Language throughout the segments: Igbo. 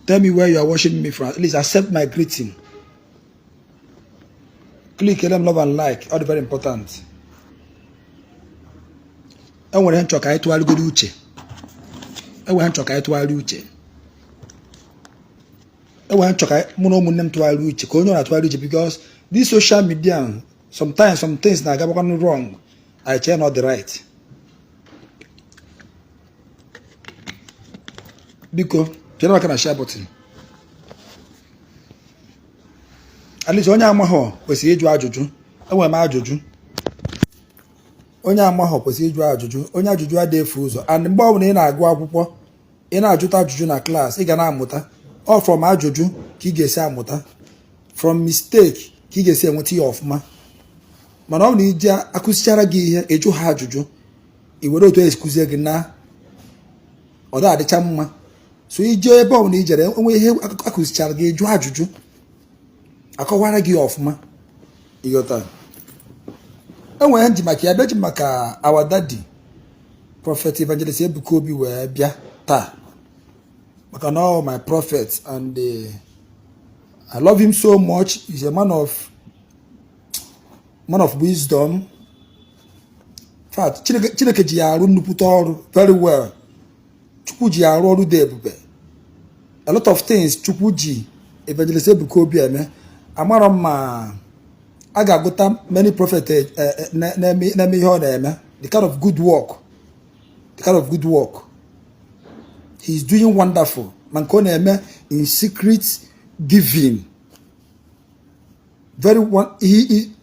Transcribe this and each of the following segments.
Tell me where you are watching me from. At least accept my greeting. Click them love and like. All very important. Enwere ihe m chọ ka anyị tụgharịgoro uche. Enwere ihe m chọ ka anyị tụgharị uche. Enwere ihe m chọ ka mụ na ụmụnne m tụgharị uche, ka onye ọ na-atụgharị uche, because this social media, sometimes some things na-agabakwanụ wrong, I chee not the right. Biko pịara aka na share button. At least onye amaghọ kwesịrị ịjụ ajụjụ. Enwere m ajụjụ. Onye amaghọ kwesịrị ịjụ ajụjụ. Onye ajụjụ adịghị efu ụzọ. And mgbe ọbụla ị na-agụ akwụkwọ, ị na-ajụta ajụjụ na class, ị ga na-amụta. Ọ from ajụjụ ka ị ga-esi amụta, from mistake ka ị ga-esi enweta ihe ọfụma. Mana ọ bụ na iji akụzichara gị ihe, ịjụ ha ajụjụ, i were otu esi kụzie gị na ọ da adịcha mma. So ije ebe ọ bụla ijere, enwe ihe akụzichara gị, ịjụ ajụjụ, akọwara gị ọfụma, ịghọta. Enwere ihe nji maka ya bịa, ji maka our daddy, Prophet Evangelist Ebuka Obi, wee bịa taa, maka na ọ my prophet and I love him so much. He's a man of wisdom. In fact, Chineke ji ya arụ nnukwute ọrụ very well. Chukwu ji ya arụ ọrụ dị ebube. A lot of things Chukwu ji Evangelist Ebuka Obi eme, amarọ m ma a ga-agụta many prophet na-eme ihe ọ na-eme. The kind of good work, the kind of good work he is doing, wonderful. Ma nke ọ na-eme in secret giving, very one.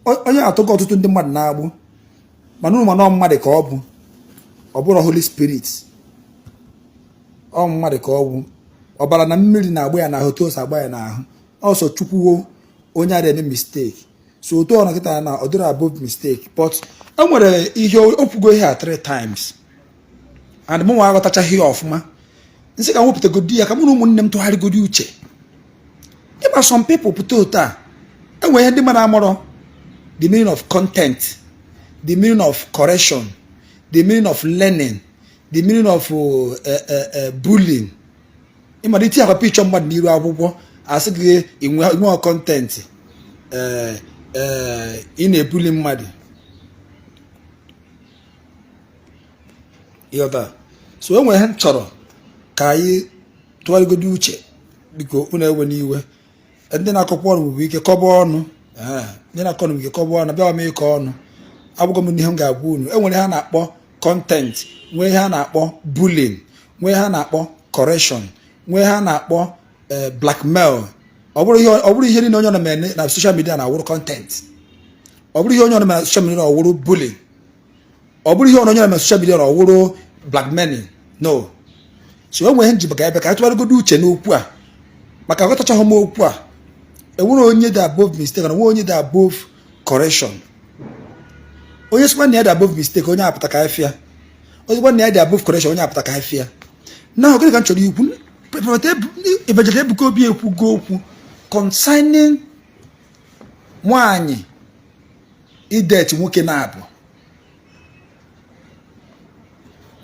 Onye atụgo ọtụtụ ndị mmadụ na-agbụ, mana unu mana ọ mmadụ ka ọ bụ, ọ bụrụ Holy Spirit, ọ mmadụ ka ọ bụ. Ọbara na mmiri na-agba ya n'ahụ, otu o si agba ya n'ahụ. Ọsọ Chukwuwo onye a na-eme mistake. So otu ọ nọkịta na ọ dịrị above mistake, but e nwere ihe o kwugo ihe a three times and mụ nwa aghọtachaghị ya ọfụma. Nsị ka m wepụtagodi ya ka mụ na ụmụnne m tụgharịgodi uche. Ịma some people pụta otu a, enwere ihe ndị mmadụ amụrọ: the meaning of content, the meaning of correction, the meaning of learning, the meaning of bullying. Ịmara itinye akwa picture mmadụ n'iru akwụkwọ, asị gị inwe content, ị na-ebuli mmadụ, ịghọta. So e nwere ihe m chọrọ ka anyị tụgharịgodo uche. Biko unu ewe n'iwe. Ndị na-akọkwa ọnụ bụ ike kọba ọnụ, ndị na-akọ ọnụ bụ ike kọba ọnụ. Bịawa m ịkọ ọnụ, abụghị m n'ihe m ga-agwa unu. E nwere ihe a na-akpọ content, nwee ihe a na-akpọ bullying, nwee ihe a na-akpọ correction, nwee ihe a na-akpọ blackmail. Ọ bụrụ ihe niile onye ọ na-eme na social media na-awụrụ content, ọ bụrụ ihe onye ọ na-eme na social media na-awụrụ bullying, ọ bụrụ ihe onye na-eme na social media na-awụrụ blackmailing, no. So e nwere ihe nji maka ebe ka anyị tụgharịgodo uche n'okwu a, maka aghọtachaghị m okwu a. Enwere onye dị above mistake na nwe onye dị above correction. Onye sịkwa na ya dị above mistake, onye apụta ka afịa. Onye sịkwa na ya dị above correction, onye apụta ka afịa. Na gịnị ka m chọrọ ikwu? Evangelist Ebuka Obi ekwugo okwu concerning nwaanyị idate nwoke na-abụ,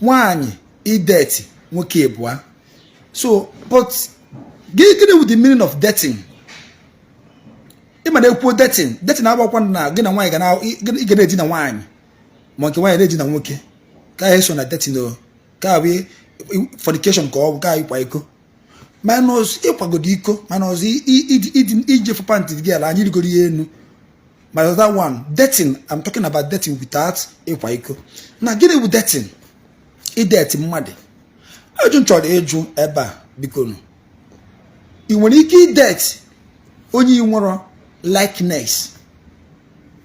nwaanyị idate nwoke ịbụa. So but gịnị wụ the meaning of dating? Ịma na ekwuo dating, dating agbakwa na gị na nwaanyị ị ga na-edina nwaanyị, ma nke nwaanyị na-edina nwoke, ka ya eso na dating o, ka bụ fornication, ka ọ bụ ka ịkwa iko, minus ịkwagodo iko, minus ije fụ pant gị ala anyị rigoro ya enu. Minus that one, dating, I'm talking about dating without ịkwa iko. Na gịnị bụ dating, idate mmadụ? Ajụ m chọrọ ịjụ ebe a, biko nụ, ị nwere ike idate onye ị nwere likeness,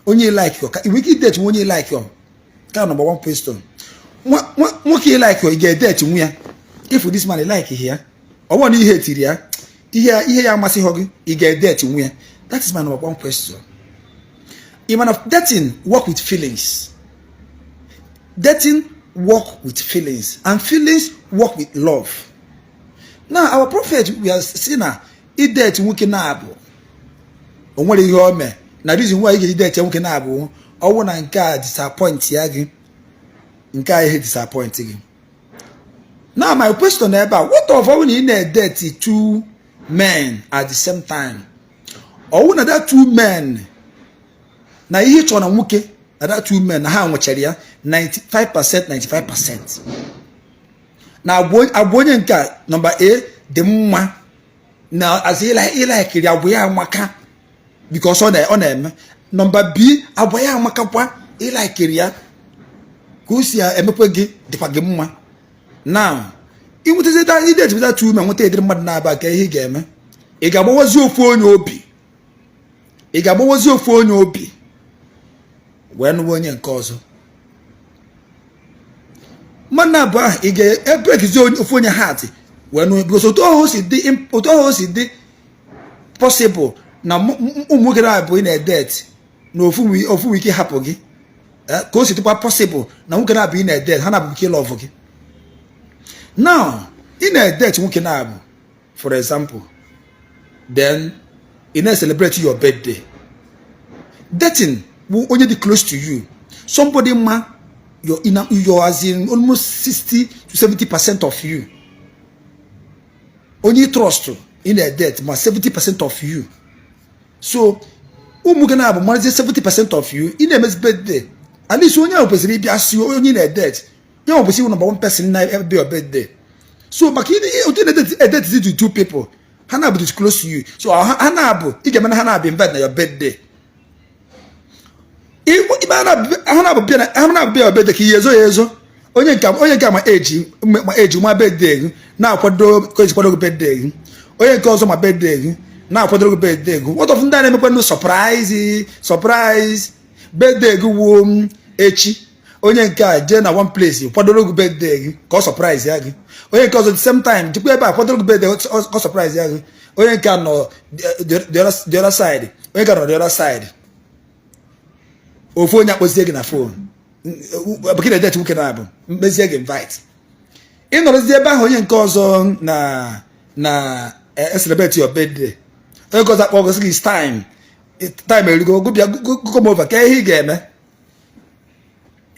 onye like? Ka ị nwere ike idate onye like? Ka number one question: nwoke ị like, ị ga-edate nwu ya? If this man like ya, ọ bụrụ na ihe etiri ya ihe ya amasịghị gị, ị ga-edate nwu ya? That is my number one question. Ị mana dating work with feelings. Dating work with feelings, and feelings work with love. Now our prophet, we are seeing na idate nwoke na-abụ, o nwere ihe o mee na reason why ị ga-eji date nwoke na-abụ, ọwụ na nke a disappoint ya gị, nke a ihe disappoint gị. Now my question ebe a, what of ọwụ na ị na-edate two men at the same time, ọ wụ na that two men na ihe ị chọrọ na nwoke na that two men na ha nwechara ya 95% 95% na agwa onye nke a nọmba A dị mma na azụ ị laikiri agwa ya amaka because ọ na-eme nọmba B agwa ya amakakwa ị laikiri ya ka o si emekwa gị dịkwa gị mma. Now ị nwetazi ị date two men, nweta ụdịrị mmadụ naabọ a, kee ihe ị ga-eme? Ị ga-agbawazi ofu onye obi, ị ga-agbawazi ofu onye obi wee nụwa onye nke ọzọ. Mmadụ naabọ ahụ ị ga-ebrekizi ofu onye heart wee nụọ, because otu ahụ o si dị possible na ụmụ nwoke naabọ ị na-edate na ofu nwee ike hapụ gị, eh, ka o si dịkwa possible na nwoke naabọ ị na-edate ha naabọ ike love gị. Now ị na-edate nwoke naabọ, for example, then ị na-celebrate your birthday. Dating bụ onye dị close to you, somebody ma your inner, your as in almost 60 to 70% of you, onye trust ị na-edate ma 70% of you. So ụmụ nwoke naabọ marazie 70% of you, ị na-emezi birthday, at least onye ahụ kwesịrị ịbịa si onye ị na-edate ya ọ kwesịrị number one person na-ebe your birthday. So maka otu na-edate to two people, ha naabọ dị close to you, so ha naabọ ị ga-eme na ha naabọ invite na your birthday. Ibe ha naabọ bịa your birthday ka ihe ezo ya ezo, onye nke ma eji ma eji nwa birthday gị na-akwado ka esi kwado gị birthday gị, onye nke ọzọ ma birthday gị na-akwadoro gị birthday gị. What of ndị a na-emekwa surprise surprise birthday gị wuo echi, onye nke a jee na one place kwadoro gị birthday gị ka ọ surprise ya gị, onye nke ọzọ the same time jikwa ebe a kwadoro gị birthday ka ọ surprise ya gị, onye nke a nọ the other side, onye nke a nọ the other side, ofu onye akpọzie gị na phone bekee na-edate nwoke naabọ mezie gị invite, ị nọrọzi ebe ahụ onye nke ọzọ na na celebrate your birthday, onye nke ọzọ akpọ gị sị gị time time erugo, go bịa go come over, ka ihe ị ga-eme?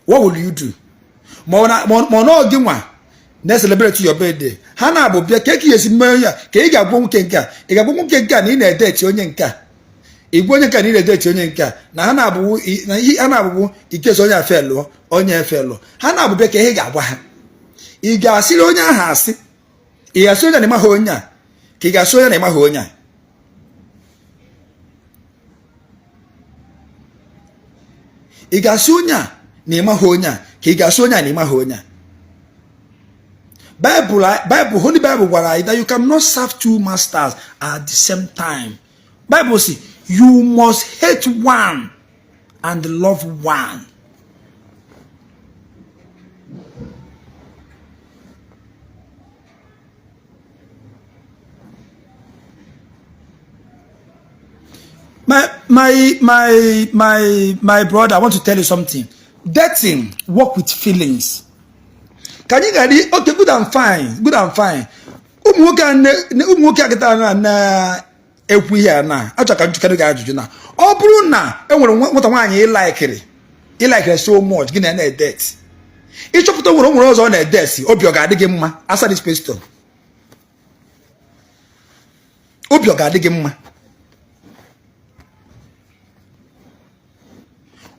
What will you do? Ma ọ na gị nwa na-celebrate your birthday, ha naabọ bịa, ka ị esi mee ya? Ka ị ga-agwa nwoke nke a, ị ga-agwa nwoke nke a na ị na-edate onye nke a, ị gwa onye nke a na ị na-edate onye nke a, na ha naabọ na ihe ha naabọ ikesi onye afe lụọ onye efe lụọ, ha naabọ bịa, ka ihe ị ga-agwa ha? Ị ga-asịrị onye ahụ asị, ị ga-asị onye na ịmaghị onye a, ka ị ga-asị onye na ịmaghị onye a? Ị ga-asị onye a na ịmaghị onye a, ka ị ga-asị onye a na ịmaghị onye a? Bible Bible Holy Bible gwara anyị that you cannot serve two masters at the same time. Bible say you must hate one and love one. My my my my my brother, I want to tell you something. Dating work with feelings. Ka anyị gara, okay, good and fine, good and fine. Ụmụ nwoke akịta na na-ekwu ihe a na achọ ka m jụkarị gị ajụjụ na ọ bụrụ na e nwere nwata nwaanyị ị laikiri so much, gị na na-edate, ịchọpụta nwere ọzọ ọ na-edate, obi ọ ga-adị gị mma? Answer this question. Obi ọ ga-adị gị mma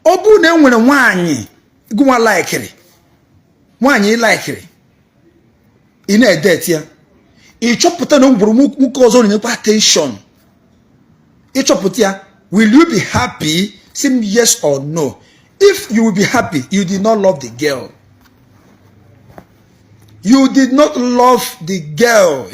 ọ bụrụ na e nwere nwaanyị gụnwa laikiri, nwaanyị ị laikiri, ị na-edate ya, ịchọpụta na o nwere nwoke ọzọ na-enyekwa attention, ịchọpụta ya, will you be happy? Say yes or no. If you will be happy, you did not love the girl. You did not love the girl.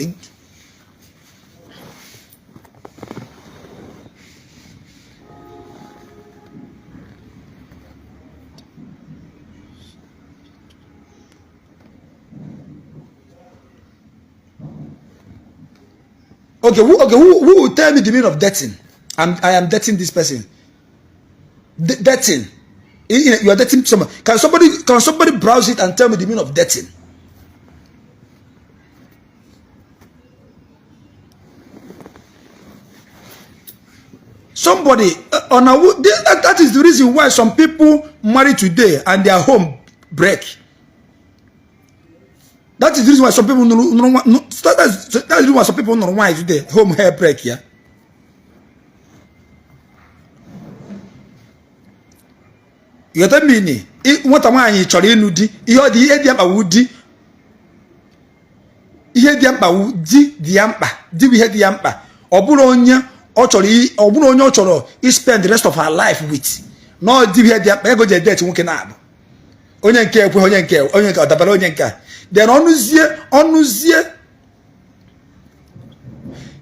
Okay, who will tell me the meaning of dating? I am dating this person. Dating. You are dating someone. Can somebody browse it and tell me the meaning of dating? Somebody on a that is the reason why some people marry today and their home break. That is the reason why some people nụrụ nụrụ, that's the reason why some people nụrụ nwaanyị today, home hair break ya. Ịghọta mmiri? Nwata nwaanyị chọrọ ịnụ di, ihe ọ dị, ihe dị ya mkpa wu di. Ihe dị ya mkpa wu di dị ya mkpa. Di bụ ihe dị ya mkpa. Ọ bụrụ onye ọ chọrọ, ọ bụrụ onye ọ chọrọ spend the rest of her life with, na ọ dị ihe dị ya mkpa. Ego ji edate nwoke na-abụ onye nke ekwe, onye nke ọ dabara, onye nke a, then ọnụzie ọnụzie.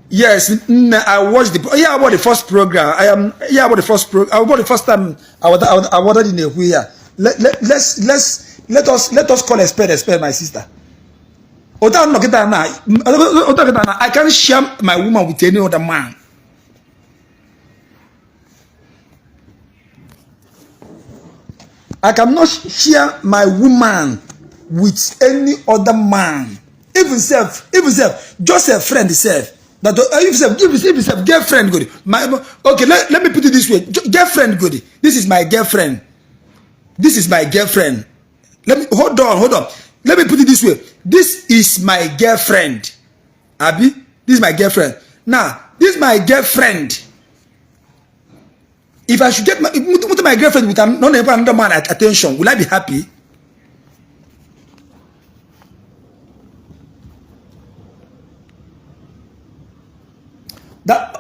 Yes, nne, I watched the, yeah, about the first program. I am, yeah, about the first pro about the first time I wanted in a here. Let us call a spade a spade, my sister. Ota no kita na, ota kita na, I can't share my woman with any other man. I cannot share my woman with any other man. Even self, just a friend self. That if self, if self, girlfriend good. My okay, let me put it this way. Girlfriend good. This is my girlfriend. This is my girlfriend. Let me hold on, hold on. Let me put it this way. This is my girlfriend. Abi, this is my girlfriend. Now, this is my girlfriend. If I should get my put my girlfriend with another man at attention, will I be happy? That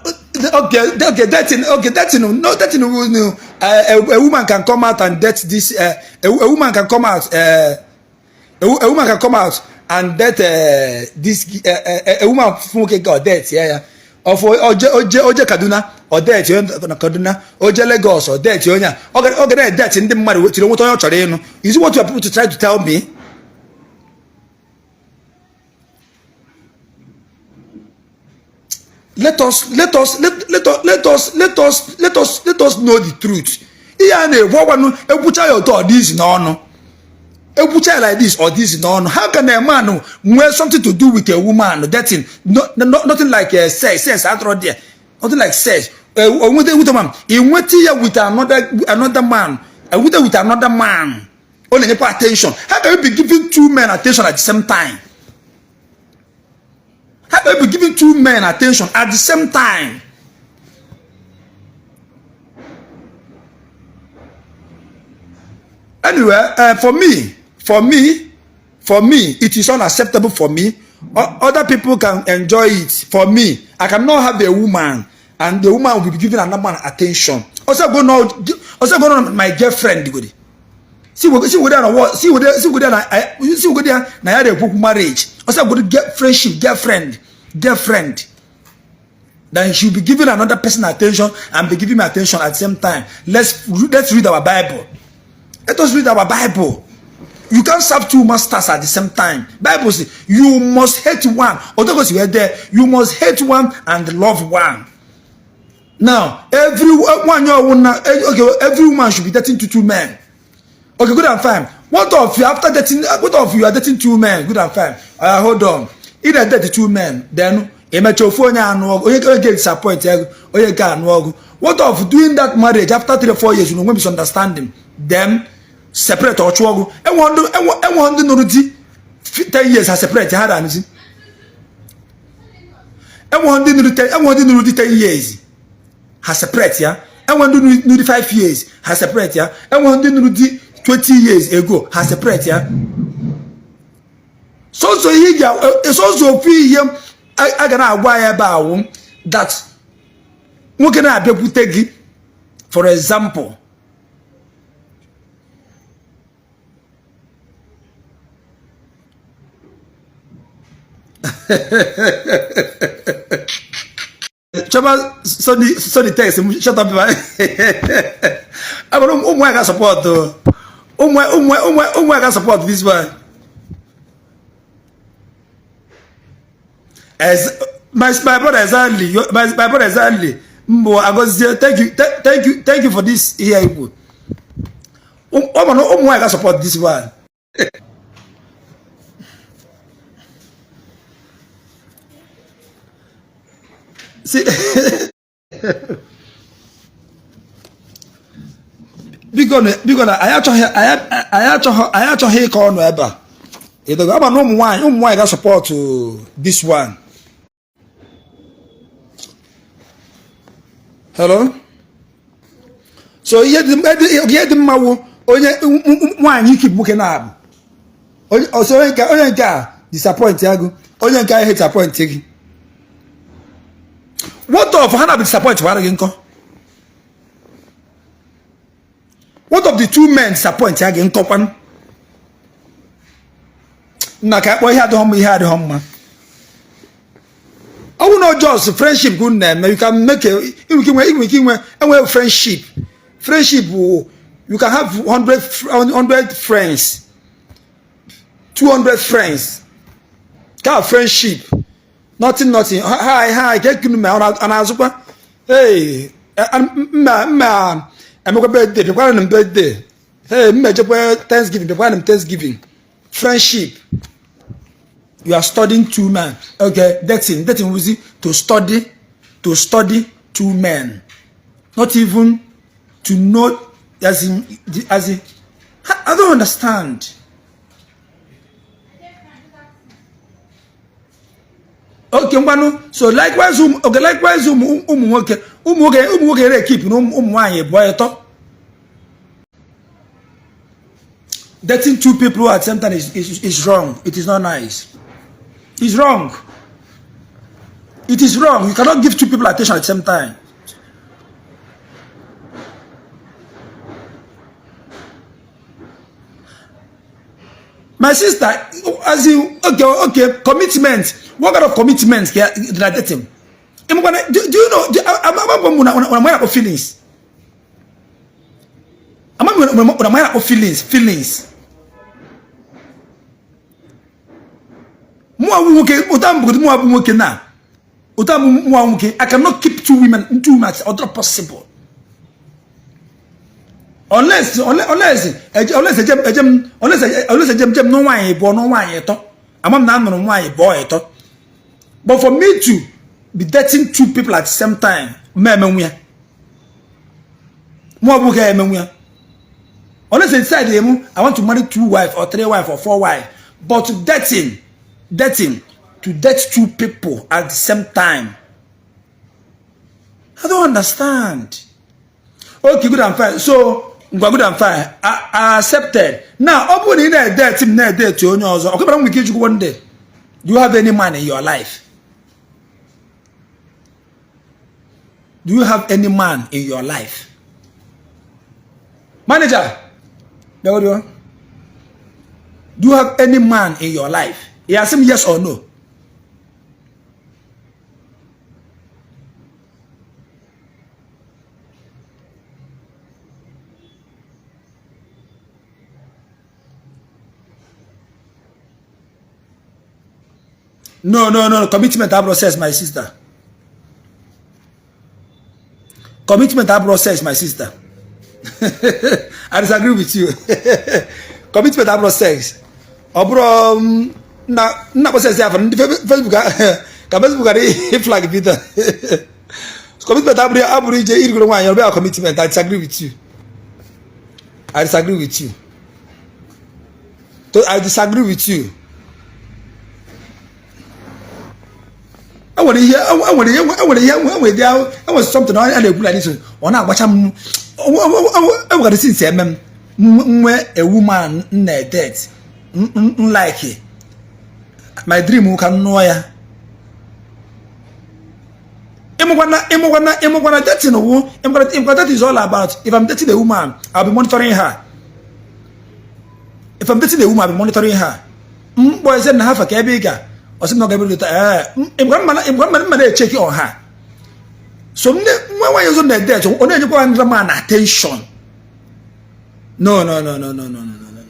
okay, dating, okay, dating, no, dating, no, a woman can come out and date this, a woman can come out, a woman can come out and date this, a woman nwoke ga date ya of oje Kaduna, ọ date onye na Kaduna, oje Lagos, ọ date onye a, ọ ga na-edate ndị mmadụ tiri nweta onye ọ chọrọ ịnụ. Is it what you are people to try to tell me? Let us let, let, let us let us let us let us know the truth. Ihe a na-ekwu ọgwanụ, ekwucha ya otu ọ dị izi n'ọnụ, ekwucha ya like this, ọ dị izi n'ọnụ. How can a man nwee something to do with a woman dating? No, no, nothing like sex. Sex adịrọ there, nothing like sex. Nweta with a man, ị nweta ya with another man, nweta with another man, ọ na-enyekwa attention. How can you be giving two men attention at the same time? How can you be giving two men attention at the same time? Anyway, for me, it is unacceptable for me. Other people can enjoy it. For me, I cannot have a woman and the woman will be giving another man attention. Also go now, also go on my girlfriend go. See we see we there na see we there, see we there na see we there na ya dey marriage. Also go to get friendship, girlfriend, girlfriend. Then she will be giving another person attention and be giving me attention at the same time. Let's read our Bible. Let us read our Bible. You can't serve two masters at the same time. Bible says you must hate one. Although you were there, you must hate one and love one. Now, every one, okay, every woman should be dating to two men. Okay, good and fine. What of you after dating? What of you are dating two men? Good and fine. Hold on. Either date two men, then emecha ofu onye anụ ọgụ, onye onye ga-disappoint ya, onye nke anụ ọgụ. What of doing that marriage after 3 or 4 years, you know, misunderstanding, then separate ọchụ ọgụ? Enwe ndị nụrụ di 10 years, ha separate, ha ranụzi. Enwe ndị nụrụ di 10 years, ha separate ya. Enwe ndị nụrụ di 5 years, ha separate ya. Enwe ndị nụrụ di 20 years ago, ha separate ya. Sọsọ ihe ga sọsọ ofu ihe a ga na-agwa ya ebe awụ that nwoke na-abịakwute gị, for example, Chọba Sony, Sony text m, shut up. Abụrụ ụmụ nwaanyị ga support, ụmụ ụmụ ụmụ ụmụ nwaanyị ga support this one. As my brother, exactly, my brother, exactly. Mbụ Agozie, thank you, thank you, thank you for this. Ihe ikwu ụmụ nwaanyị ga support this one. See, biko na anyị achọghị ịkọ ọnụ ebe a. Ịdogo ama na ụmụ nwaanyị ga support this one. Hello. So ihe dị mma wụ onye nwaanyị ikeep nwoke na-abụ ọsọ onye nke a disappoint agụ, onye nke a ihe disappoint gị. What of ha na disappoint gbara gị nkọ? What of the two men disappoint ya gị nkọkwanụ? Nna, ka akpọ ihe adịghị mma, ihe adịghị mma. Ọ bụrụ na just friendship ka unu na-eme, you can make a inwe ike inwe enwe friendship. Friendship wụ you can have 100 friends, 200 friends ka friendship, nothing, nothing. Hi, hi, ke kunu ma ọ na-azụkwa. Hey, mma mma, emekwa birthday, bịakwara m birthday. Hey, mma, ejekwa Thanksgiving, bịakwara m Thanksgiving. Friendship. You are studying two men. Okay, dating. Dating was to study two men, not even to know, as in I don't understand. Okay, ngwanụ. So likewise, okay, likewise, ụmụ nwoke na-ekeep na ụmụ nwaanyị abụọ, ịtọ. Dating two people at the same time is wrong. It is not nice. It's wrong. It is wrong. You cannot give two people attention at the same time. My sister, as you okay, commitment. What kind of commitment did I get him? Do you know? I'm feelings. I'm feelings, feelings. Mụ abụ nwoke, ụta mbụ, mụ abụ nwoke na ụta mụ abụ nwoke. I cannot keep two women, two women. It's not possible. Unless ejem unless ejem nụ nwaanyị bụọ, nụ nwaanyị ịtọ. Ama m na anụrụ nwaanyị bụọ, ịtọ. But for me to be dating two people at the same time, ma emenwu ya. Mụ abụ nwoke ya emenwu ya. Unless they decide I want to marry two wife or three wife or four wife. But dating, to date two people at the same time, I don't understand. Okay, good and fine. So, ngwa, good and fine. I accepted. Now, ọ bụrụ na ị na-edate m, na-edate onye ọzọ, ọ kebara m ike ijikwa one day. Do you have any man in your life? Do you have any man in your life? Manager, do you have any man in your life? He asked him yes or no. No. Commitment abụrụ sex, my sister. Commitment abụrụ sex, my sister. I disagree with you. Commitment abụrụ sex. Ọ bụrụ nna nna kpọ sex ya afọ ndị Facebook ka Facebook ghara flag Peter. Commitment abụrụ ije irigoro nwaanyị, ọ bụrụ commitment. I disagree with you. I disagree with you. I disagree with you. Enwere ihe dị ahụ, enwere something a na-ekwu like this, ọ na-agbacha m. Enwere since eme m nwe a woman na date n like my dream ka m nụọ ya. Ịmụkwana dating wụ ịmụkwana dating is all about, if I'm dating a woman, I'll be monitoring her. If I'm dating a woman, I'll be monitoring her. Mkpọ eze na ha fa ka ebe ị ga, ọ sị m na ọ ga-ebe leta. Ee, ịmụkwana mma na-echeck on her. So nwa nwaanyị ọzọ na-edate, ọ na-enyekwa another man attention. No, no, no, no, no, no, no, no,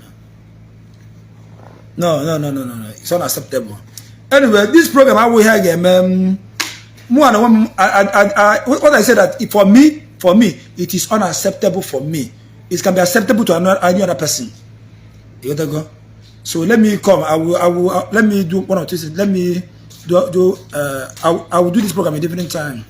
no, no, no, no, no, no, no, it's unacceptable. Anyway, this program awụ ihe a ga-eme mụ na onwe m. What I say that for me it is unacceptable. For me, it can be acceptable to another, any other person. You got to go. So let me come. I will let me do one or two things. Let me do do I will do this program a different time.